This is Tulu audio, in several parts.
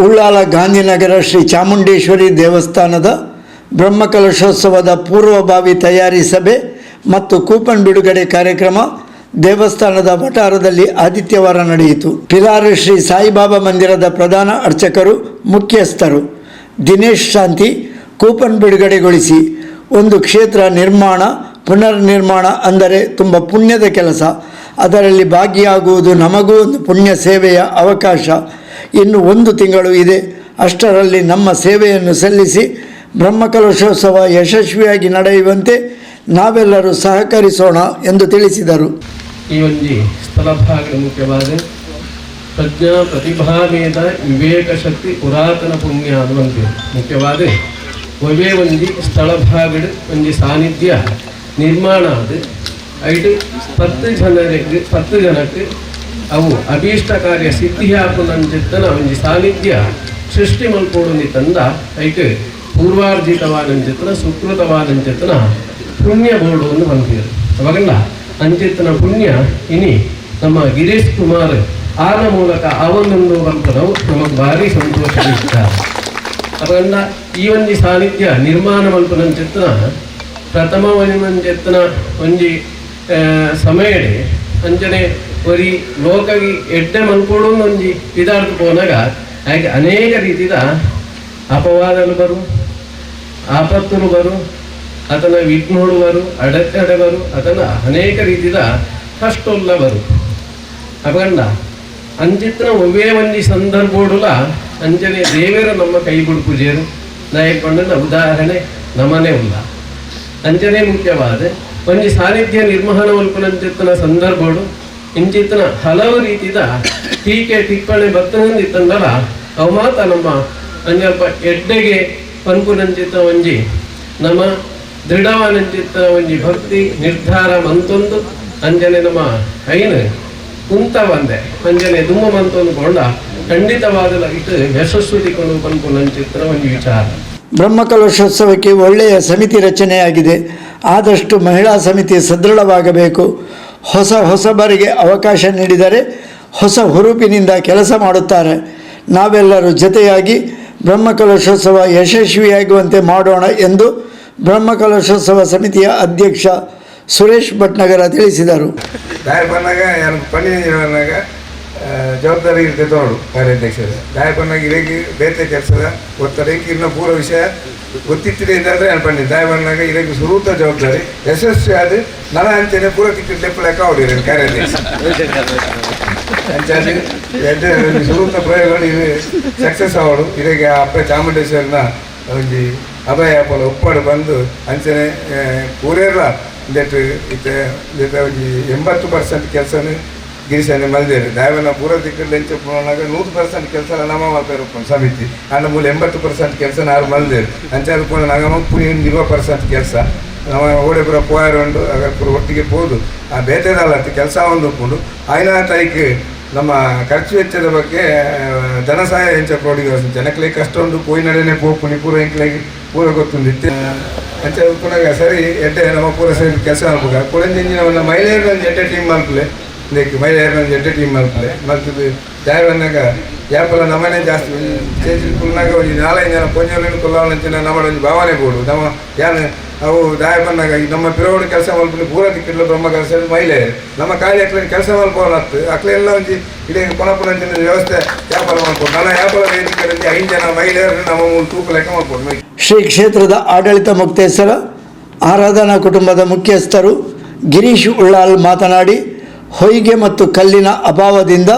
Ullal Gandhinagar Shri Chamundeshwari ದೇವಸ್ಥಾನದ ಬ್ರಹ್ಮಕಲಶೋತ್ಸವದ ಪೂರ್ವಭಾವಿ ತಯಾರಿ ಸಭೆ ಮತ್ತು ಕೂಪನ್ ಬಿಡುಗಡೆ ಕಾರ್ಯಕ್ರಮ ದೇವಸ್ಥಾನದ ವಠಾರದಲ್ಲಿ ಆದಿತ್ಯವಾರ ನಡೆಯಿತು. ಪಿಲಾರು ಶ್ರೀ ಸಾಯಿಬಾಬಾ ಮಂದಿರದ ಪ್ರಧಾನ ಅರ್ಚಕರು ಮುಖ್ಯಸ್ಥರು ದಿನೇಶ್ ಶಾಂತಿ ಕೂಪನ್ ಬಿಡುಗಡೆಗೊಳಿಸಿ, ಒಂದು ಕ್ಷೇತ್ರ ನಿರ್ಮಾಣ, ಪುನರ್ ನಿರ್ಮಾಣ ಅಂದರೆ ತುಂಬ ಪುಣ್ಯದ ಕೆಲಸ. ಅದರಲ್ಲಿ ಭಾಗಿಯಾಗುವುದು ನಮಗೂ ಒಂದು ಪುಣ್ಯ ಸೇವೆಯ ಅವಕಾಶ. ಇನ್ನು ಒಂದು ತಿಂಗಳು ಇದೆ. ಅಷ್ಟರಲ್ಲಿ ನಮ್ಮ ಸೇವೆಯನ್ನು ಸಲ್ಲಿಸಿ ಬ್ರಹ್ಮಕಲಶೋತ್ಸವ ಯಶಸ್ವಿಯಾಗಿ ನಡೆಯುವಂತೆ ನಾವೆಲ್ಲರೂ ಸಹಕರಿಸೋಣ ಎಂದು ತಿಳಿಸಿದರು. ಈ ಒಂಜಿ ಸ್ಥಳಭಾಗ ಮುಖ್ಯವಾದ ಪ್ರಜ್ಞಾ ಪ್ರತಿಭಾಭೇದ ವಿವೇಕ ಶಕ್ತಿ ಪುರಾತನ ಪುಣ್ಯ ಅದು ಮುಖ್ಯವಾದ ಒವೇ ಒಂಜಿ ಸ್ಥಳಭಾಗಡ್ ಒಂಜಿ ಸಾನ್ನಿಧ್ಯ ನಿರ್ಮಾಣ ಅದು ಐಟ್ 10 ಜನರಿಗೆ, 10 ಜನಕ್ಕೆ ಅವು ಅಭೀಷ್ಟ ಕಾರ್ಯ ಸಿದ್ಧಿ ಆಪುನಂಚಿತ್ತನ ಒಂಜಿ ಸಾನ್ನಿಧ್ಯ ಸೃಷ್ಟಿ ಮಲ್ಪೋಡು ತಂದ ಐಕ್ ಪೂರ್ವಾರ್ಜಿತವಾದಂಚಿತ್ತನ, ಸುಕೃತವಾದಂಚಿತ್ತನ ಪುಣ್ಯ ಬೋಡು ಎಂದು ಬಂದಿರು. ಅವಾಗಲ್ಲ ಅಂಚಿತ್ತನ ಪುಣ್ಯ ಇನಿ ನಮ್ಮ ಗಿರೀಶ್ ಕುಮಾರ್ ಆನ ಮೂಲಕ ಅವನೊಂದು ಬಂಪದವು ನಮಗೆ ಭಾರಿ ಸಂತೋಷ ಇಷ್ಟ. ಅಪಗಂಡ ಈ ಒಂಜಿ ಸಾನ್ನಿಧ್ಯ ನಿರ್ಮಾಣ ಮಲ್ಪುನಂಚಿತ್ತನ ಪ್ರಥಮ ಒಂಜೆತ್ತನ ಒಂಜಿ ಸಮಯಡೆ ಅಂಚನೆ ಒರಿ ಲೋಕಗಿ ಎಡ್ಡೆ ಮಲ್ಪೋಡು ಒಂಜಿ ಪಿದಾರ್ದು ಪೋನಾಗ ಹಾಗೆ ಅನೇಕ ರೀತಿದ ಅಪವಾದಲು ಬರು, ಆಪತ್ತುಲು ಬರು, ಅದನ್ನ ವಿಘ್ನಗಳು ಬರು, ಅಡೆತಡೆ ಬರು, ಅದನ್ನ ಅನೇಕ ರೀತಿದ ಕಷ್ಟುಲ್ಲ ಬರು. ಅಪಗಂಡ ಅಂಚಿತ್ತನ ಒವ್ವೇ ಒಂಜಿ ಸಂದರ್ಭೋಡುಲ ಅಂಚನೆ ದೇವರ ನಮ್ಮ ಕೈ ಬುಡ್ಪುಜೇರು. ನಾಯಕ್ ಪಂಡನ ಉದಾಹರಣೆ ನಮನೆ ಉಲ್ಲ. ಅಂಚನೆ ಮುಖ್ಯವಾದ ಒಂಜಿ ಸಾನ್ನಿಧ್ಯ ನಿರ್ವಹಣ ಮಲ್ಪುನಂಚಿತ್ತನ ಸಂದರ್ಭೋಡು ಇಂಚಿತ್ತನ ಹಲವು ರೀತಿದ ಟೀಕೆ ಟಿಪ್ಪಣಿ ಬತ್ತನಂದಿತ್ತಂಡಲ ಅವು ಮಾತ ನಮ್ಮ ಒಂಜಲ್ಪ ಎಡ್ಡೆಗೆ ಪನ್ಪುನಂಚಿತ್ತ ಒಂಜಿ ನಮ್ಮ ದೃಢವಾನಂಚಿತ್ತ ಒಂಜಿ ಭಕ್ತಿ ನಿರ್ಧಾರ ಮಂತೊಂದು ಅಂಜನೆ ನಮ್ಮ ಐನು ಕುಂತ ಬಂದೆ ಅಂಜನೆ ದುಮ್ಮ ಮಂತೊಂದು ಕೊಂಡ ಖಂಡಿತವಾದ ಇಟ್ಟು ಯಶಸ್ಸು ತಿಕೊಂಡು ಪನ್ಪುನಂಚಿತ್ತನ ಒಂಜಿ ವಿಚಾರ. ಬ್ರಹ್ಮಕಲಶೋತ್ಸವಕ್ಕೆ ಒಳ್ಳೆಯ ಸಮಿತಿ ರಚನೆಯಾಗಿದೆ. ಆದಷ್ಟು ಮಹಿಳಾ ಸಮಿತಿ ಸದೃಢವಾಗಬೇಕು. ಹೊಸ ಹೊಸಬರಿಗೆ ಅವಕಾಶ ನೀಡಿದರೆ ಹೊಸ ಹುರುಪಿನಿಂದ ಕೆಲಸ ಮಾಡುತ್ತಾರೆ. ನಾವೆಲ್ಲರೂ ಜೊತೆಯಾಗಿ ಬ್ರಹ್ಮಕಲಶೋತ್ಸವ ಯಶಸ್ವಿಯಾಗುವಂತೆ ಮಾಡೋಣ ಎಂದು ಬ್ರಹ್ಮಕಲಶೋತ್ಸವ ಸಮಿತಿಯ ಅಧ್ಯಕ್ಷ ಸುರೇಶ್ ಭಟ್ನಗರ ತಿಳಿಸಿದರು. ದಾಯ ಬಂದಾಗ எனக்கு ಪನ್ನಿನ ಬಂದಾಗ ಜವಾಬ್ದಾರಿ ಇರ್ತದೆ ನೋಡು. ಕಾರ್ಯಾಧ್ಯಕ್ಷರು ದಾಯ ಬಂದಾಗ ಇರಗೆ ಬೇತೆ ಕೆಲಸದ ಒತ್ತಡ ಇನ್ನ ಪೂರ ವಿಷಯ ಗೊತ್ತಿತ್ತಿದೆ ಅಂದ್ರೆ ನಾನು ಪಂಡಿ ದಾಯ ಬಂದಾಗ ಇರಗೆ ಸುರೂತ ಜವಾಬ್ದಾರಿ ಯಶಸ್ವಿ ಆದ ನನ್ನ ಅಂಚನೆ ಪೂರ ತಿಕ್ಕಿ ಲೆಪ್ಪ ಲೆಕ್ಕ ಹೊಡಿರಿ ಕಾರ್ಯಾಧ್ಯಕ್ಷ ಅಂಚಾದಿ ಸುರೂತ ಪ್ರಯೋಗಗಳು ಇದು ಸಕ್ಸಸ್ ಆವಡು. ಇರಗೆ ಅಪ್ಪ ಚಾಮುಂಡೇಶ್ವರನ ಒಂಜಿ ಅಭಯ ಪೋಲ ಉಪ್ಪಾಡು ಬಂದು ಅಂಚನೆ ಪೂರೇರ್ಲ ಇಂದೆಟ್ ಇತ್ತೆ ಇಂದೆಟ್ ಒಂಜಿ 80% ಕೆಲಸನ ಗಿರೀಶನೆ ಮಲ್ದೇರು. ದಾಯವನ ಪೂರ ದಿಕ್ಕಲ್ಲಿ ಎಂಚ ಪೋನಾಗ 100% ಕೆಲಸ ನಮ್ಮ ಮಲ್ಪೆರ್ ಉಪ್ಪುಂಡು ಸಮಿತಿ. ಆಂಡ ಮೂಲ 80% ಕೆಲಸ ನಾರು ಮಲ್ದೇರು. ಅಂಚಾದ ಪೂರ ನಗಮ ಪುನಿ 20% ಕೆಲಸ ನಮ್ಮ ಓಡೆ ಪೂರ ಪೋಯರ್ ಉಂಡು. ಆಗ ಪೂರ ಒಟ್ಟಿಗೆ ಪೋದು ಆ ಬೇತೆದಲ್ಲ ಕೆಲಸ ಒಂದು ಉಪ್ಪುಂಡು. ಆಯ್ನ ತೈಕ್ ನಮ್ಮ ಖರ್ಚು ವೆಚ್ಚದ ಬಗ್ಗೆ ಧನ ಸಹಾಯ ಎಂಚ ಪ್ರೋಡಿಗೆ ಜನಕ್ಲೆ ಕಷ್ಟ ಉಂಡು. ಪೋಯಿ ನಡೆನೆ ಪೋಪುನಿ ಪೂರ ಎಂಕ್ಲೆಗ್ ಪೂರ ಗೊತ್ತುಂಡು. ಅಂಚ ಉಪ್ಪುನಾಗ ಸರಿ ಎಡ್ಡೆ ನಮ್ಮ ಪೂರ ಸರಿ ಕೆಲಸ ಮಲ್ಪುಗ. ಕುಳಂಜಿ ನಮ್ಮ ಮಹಿಳೆಯರ ಒಂಜಿ ಎಡ್ಡೆ ಟೀಮ್ ಮಲ್ಪುಲೆ. ಇಂದಕ್ಕೆ ಮಹಿಳೆಯರ ಒಂಜಿ ಎಡ್ಡೆ ಟೀಮ್ ಮಲ್ಪುಲೆ. ಮಲ್ತದು ಜಾಯ ಬಂದಾಗ ಯಾಪಲ ನಮ್ಮನೆ ಜಾಸ್ತಿ ಸ್ಟೇಜ್ ಕುಲ್ನಾಗ ಒಂಜಿ ನಾಲೈದು ಜನ ಪೊಂಜೋಲೆನ್ ಕುಲ್ಲಾವನಂಚಿನ ನಮ್ಮ ಒಂಜಿ ಭಾವನೆ ಬೋಡು. ನಮ್ಮ ಯಾನ್ ಅವು ದಾಯ ಬಂದಾಗ ಈ ನಮ್ಮ ಪಿರವಡು ಕೆಲಸ ಮಲ್ಪುನಿ ಪೂರ ದಿಕ್ಕಿಡ್ಲ ಬ್ರಹ್ಮ ಕೆಲಸ ಮಹಿಳೆಯರು ನಮ್ಮ ಖಾಲಿ ಅಕ್ಲೆ ಕೆಲಸ ಮಲ್ಪೋಲತ್ತು. ಅಕ್ಲೆಲ್ಲ ಒಂಜಿ ಇಡೀ ಪೊನಪುನಂಚಿನ ವ್ಯವಸ್ಥೆ ಯಾಪಲ ಮಲ್ಪೊಡು. ನನ್ನ ಯಾಪಲ ವೇದಿಕೆ ಒಂಜಿ ಐದು ಜನ ಮಹಿಳೆಯರು ನಮ್ಮ ಮೂಲ ತೂಕ ಲೆಕ್ಕ ಮಲ್ಪೊಡು. ಶ್ರೀ ಕ್ಷೇತ್ರದ ಆಡಳಿತ ಮುಕ್ತೇಸರ ಆರಾಧನಾ ಕುಟುಂಬದ ಮುಖ್ಯಸ್ಥರು ಗಿರೀಶ್ ಉಳ್ಳಾಲ್ ಮಾತನಾಡಿ, ಹೊಯ್ಗೆ ಮತ್ತು ಕಲ್ಲಿನ ಅಭಾವದಿಂದ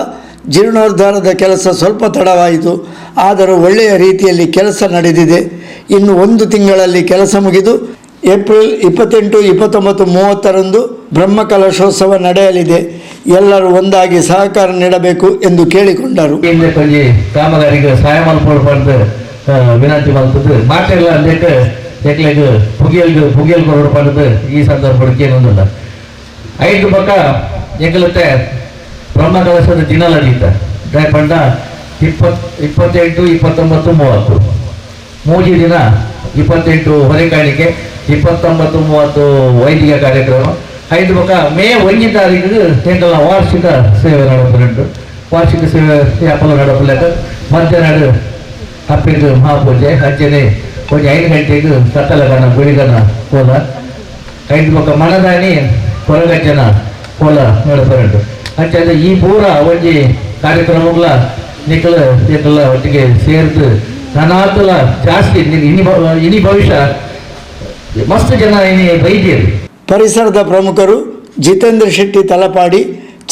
ಜೀರ್ಣೋದ್ಧಾರದ ಕೆಲಸ ಸ್ವಲ್ಪ ತಡವಾಯಿತು. ಆದರೂ ಒಳ್ಳೆಯ ರೀತಿಯಲ್ಲಿ ಕೆಲಸ ನಡೆದಿದೆ. ಇನ್ನು ಒಂದು ತಿಂಗಳಲ್ಲಿ ಕೆಲಸ ಮುಗಿದು ಏಪ್ರಿಲ್ 28, 29, 30ರಂದು ಬ್ರಹ್ಮಕಲಶೋತ್ಸವ ನಡೆಯಲಿದೆ. ಎಲ್ಲರೂ ಒಂದಾಗಿ ಸಹಕಾರ ನೀಡಬೇಕು ಎಂದು ಕೇಳಿಕೊಂಡರು. ಒಂಜಿ ಕಾಮಗಾರಿಗೆ ಸಹಾಯ ಮಲ್ಪೊಡು ಪಂದ್ ವಿನಂತಿ ಮಲ್ತದ್ದು. ಮಾತೆಲ್ಲ ಅಂದೆಟ್ ಎಕ್ಲೆಗ್ ಪುಗಿಯಲ್ಗ್ ಪುಗಿಯಲ್ ಕೊರಡು ಪಂಡ್ದು ಈ ಸಂದರ್ಭಡ್ ಕೇನೊಂದುಲ್ಲ. ಐದು ಬೊಕ್ಕ ಎಂಕಲತ್ತೆ ಬ್ರಹ್ಮ ಕಲಶದ ದಿನಲ ದೀತ. ದಾಯೆ ಪಂಡ 28, 29, 30 3 ದಿನ. 28 ಹೊರೆಕಾಣಿಕೆ, 29, 30 ವೈದಿಕ ಕಾರ್ಯಕ್ರಮ. ಐದು ಬೊಕ್ಕ ಮೇ 1 ತಾರೀಕಿಗೆ ಎಂಕಲ್ನ ವಾರ್ಷಿಕ ಸೇವೆ ನಡಪುನುಂಟು. ವಾರ್ಷಿಕ ಸೇವೆ ಯಾಪಲ ನಡಪುಲೆಕ ಮಧ್ಯಾಹ್ನ ಅಪ್ಪೆಗ್ ಮಹಾಪೂಜೆ. ಅಂಚನೆ ಒಂಜಿ 5 ಗಂಟೆಗೆ ಕತ್ತಲಗನ ಗುಳಿಗನ ಕೋಲ. ಐದು ಬೊಕ್ಕ ಮನದಾನಿ ಕೊರಗಜ್ಜನ ಕೋಲ ನಡಪರುಂಡು. ಅಂಚಾದ್ ಈ ಪೂರ ಒಂಜಿ ಕಾರ್ಯಕ್ರಮಗಳ ನಿಕಲ ನಿಕಲ ಒಟ್ಟಿಗೆ ಸೇರ್ದು ನನಾತುಲ ಜಾಸ್ತಿ ಇನಿ ಇನಿ ಭವಿಷ್ಯ ಮಸ್ತ್ ಜನ ಇನಿ ಬೈದ್ಯರು. ಪರಿಸರದ ಪ್ರಮುಖರು ಜಿತೇಂದ್ರ ಶೆಟ್ಟಿ ತಲಪಾಡಿ,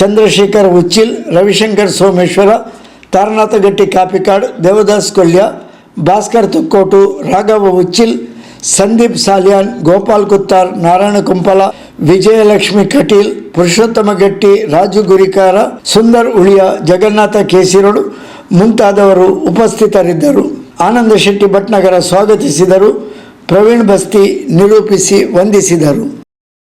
ಚಂದ್ರಶೇಖರ್ ಉಚ್ಚಿಲ್, ರವಿಶಂಕರ್ ಸೋಮೇಶ್ವರ, ತಾರನಾಥ ಗಟ್ಟಿ ಕಾಪಿಕಾಡ್, ದೇವದಾಸ್ ಕೊಲ್ಯ, ಭಾಸ್ಕರ್ ತುಕ್ಕೋಟು, ರಾಘವ ಉಚ್ಚಿಲ್, ಸಂದೀಪ್ ಸಾಲಿಯಾನ್, ಗೋಪಾಲ್ ಕುತ್ತಾರ್, ನಾರಾಯಣ ಕುಂಪಲ, ವಿಜಯಲಕ್ಷ್ಮಿ ಕಟೀಲ್, ಪುರುಷೋತ್ತಮ ಗಟ್ಟಿ, ರಾಜು ಗುರಿಕಾರ, ಸುಂದರ್ ಉಳಿಯ, ಜಗನ್ನಾಥ ಕೇಸಿರೋಡು ಮುಂತಾದವರು ಉಪಸ್ಥಿತರಿದ್ದರು. ಆನಂದ ಶೆಟ್ಟಿ ಭಟ್ನಗರ ಸ್ವಾಗತಿಸಿದರು. ಪ್ರವೀಣ್ ಬಸ್ತಿ ನಿರೂಪಿಸಿ ವಂದಿಸಿದರು.